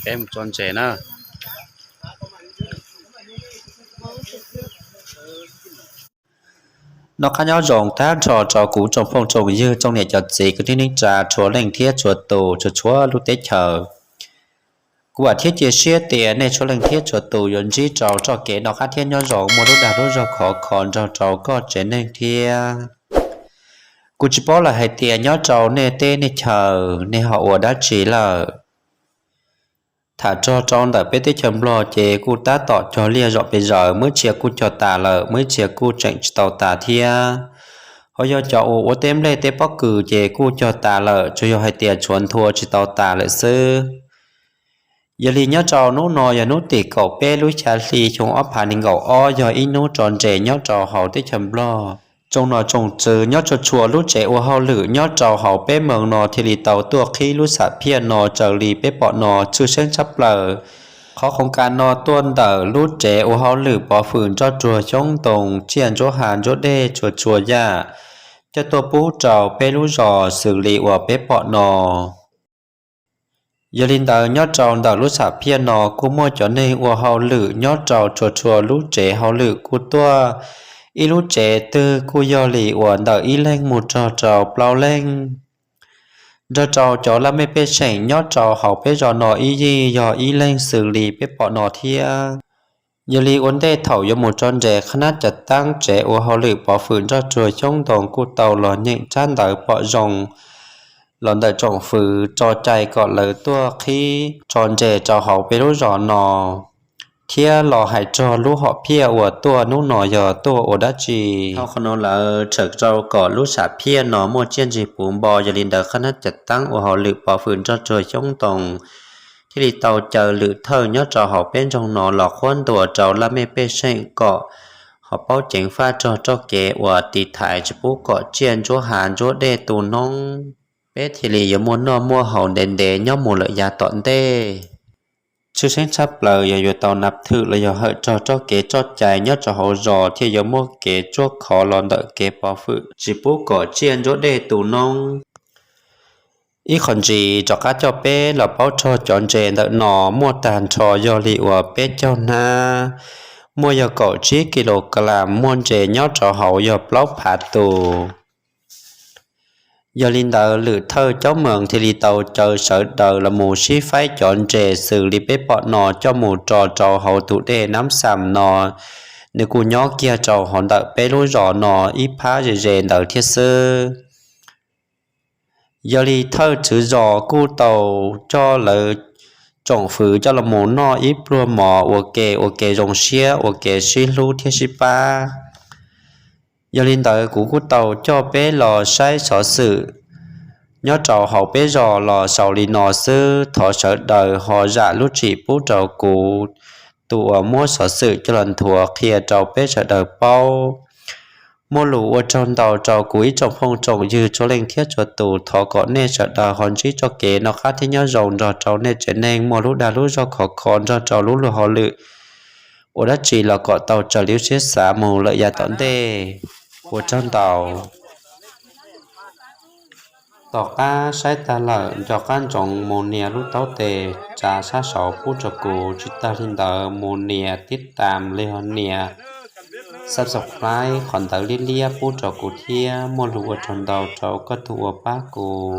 Peb mus tso ntses na. Noj qab nyob zoo tag nrho rau kuv tsoom phooj tsoom ywg, tsoom niam cov txiv, kwv tij neej tsa txhua leej thiab txhua tus, txhua txhua lub teb chaws. Kuv vam thiab cia siab tias nej txhua leej thiab txhua tus yuav ntsib rau txoj kev noj qab thiab nyob zoo, muaj lub dag lub zog khov kho nrog rau koj tsev neeg thiab. Kuv tsis paub lawm hais tias nyob rau nej teb nej chaws nej ho ua dab tsi lawm. Tham rog rau ntawm peb teb chaws Nplog ces kuj tab tom cog liaj zom pes zaws, muaj ib txhia kuj cog tas lawm, muaj ib txhia kuj tseem tsis tau tas thiab. Ho yog cov uas ua teb nplej teb pob kws ces kuj cog tas lawm, tsuas yog hais tias tshuav nthua tsis tau tas lawm xwb. Yog li nyob rau hnub no yog hnub tim kaum peb lub xya hli xyoo ob phav nees nkaum ob, yog ib hnub tso ntses nyob rau hauv teb chaws Nplog. Tsoom nom tsoom tswv nyob txhua txhua lub tsev ua hauj lwm nyob rau hauv peb moos no thiaj li tau tuaj qhib lub xam phiaj no raws li peb pom no. Tshwj xeeb tshaj plaws, qhov khoos kas no tuaj ntawm lub tsev ua hauj lwm pov fwm nroj tsuag xyoob ntoo tsiaj ntsuab hav ntsuab dej txhua txhua yam, coj tuaj pub rau peb lub zos xws li uas peb pom no. Yog li ntawd nyob rau ntawm lub xam phiaj no kuj muaj cov neeg ua hauj lwm nyob rau txhua txhua lub tsev hauj lwm kuj tuaj, ib lub tsev twg kuj yog li uas ntawm ib leeg mus rog rau plaub leeg. Nrog rau cov laj mej pej xeem nyob rau hauv peb zos no ib yig yog ib leeg xws li peb pom no thiab. Yog li ua ntej thaum yuav mus tso ntses, qhab nab cav taab tsev ua hauj lwm pov fwm nroj tsuag xyoob ntoo kuj tau los nyeem tsab ntawv pom zoo los ntawm tsoom fwv tso cai kom lawv tuaj qhib tso ntses rau hauv peb lub zos no, thiab los hais txog lub hom phiaj uas tuaj hnub no yog tuaj ua dab tsi. Thaum qhov no lawv txhawm rau kom lub xam phiaj no muaj txiaj ntsig puv npo, yog li ntawd qhab nab cav taab ua hauj lwm pov fwm nroj tsuag xyoob ntoo thiaj li tau caw lwm thawj nyob rau hauv peb nroog no los qhuab ntuas rau laj mej pej xeem kom ho paub ceev faj txog txoj kev uas tiv thaiv tsis pub kom tsiaj ntsuab hav ntsuab dej tu noob, peb thiaj li yuav muaj noj muaj haus ntev ntev nyob mus lawm yav tom ntej. Tshwj xeeb tshaj plaws yog yuav tau nab thwm los yog hawm txog txoj kev txoj cai nyob rau hauv zos thiaj yuav muaj kev tsuaj khov los ntawm kev pov fwm tsis pub kom tsiaj ntsuab dej tu noob. Ib qho ntsis rov qab coj peb los paub txog cov ntses ntawm no, muaj tag nrho yog li uas peb caug hnab, muaj yog kaum tsib kilogram, muaj ntses nyob rau hauv yog plaub phav tus. Yog li ntawd lwm thawj caub moos thiaj li tau caw sawv daws los mus sib faib cov ntses xws li peb pom no coj mus tso rau hauv tus dej Nab Xam no, nws kuj nyob kiag rau hauv ntawm peb lub zos no ib phab ze ze ntawd thiab xwb. Yog li thawj tswv zos kuj tau coj lawv tsoom fwv coj los mus noj ib pluag mov ua ke, ua ke zoo siab, ua ke sib hlub thiab sib pab. Yog li ntawd kuv kuj tau coj peb los saib xov xwm nyob rau hauv peb zos los xaus li no xwb. Thov sawv daws ho zam lub txim pub rau kuv tus uas muab xov xwm coj los nthuav qhia rau peb sawv daws paub. Muaj lus ua tsaug ntau rau kuv ib tsoom phooj tsoom ywg txhua leej thiab txhua tus. Thov kom nej sawv daws ho ntsib txoj kev noj qab thiab nyob zoo nrog rau nej tsev neeg, muaj lub dag lub zog khov kho nrog rau lub luag hauj lwm ua dab tsi los kom tau raws li lub siab xav mus lawm yav tom ntej. Ua tsaug ntau. Tom qab saib tag lawm nco qab ntsoov mus nias lub taub tes tsa sab saud pub rau kuv, tsis tag li ntawd mus nias tib tam li ho nias subscribe qhov ntawv liab liab pub rau kuv thiab. Muaj lus ua tsaug ntau rau koj tus uas pab kuv.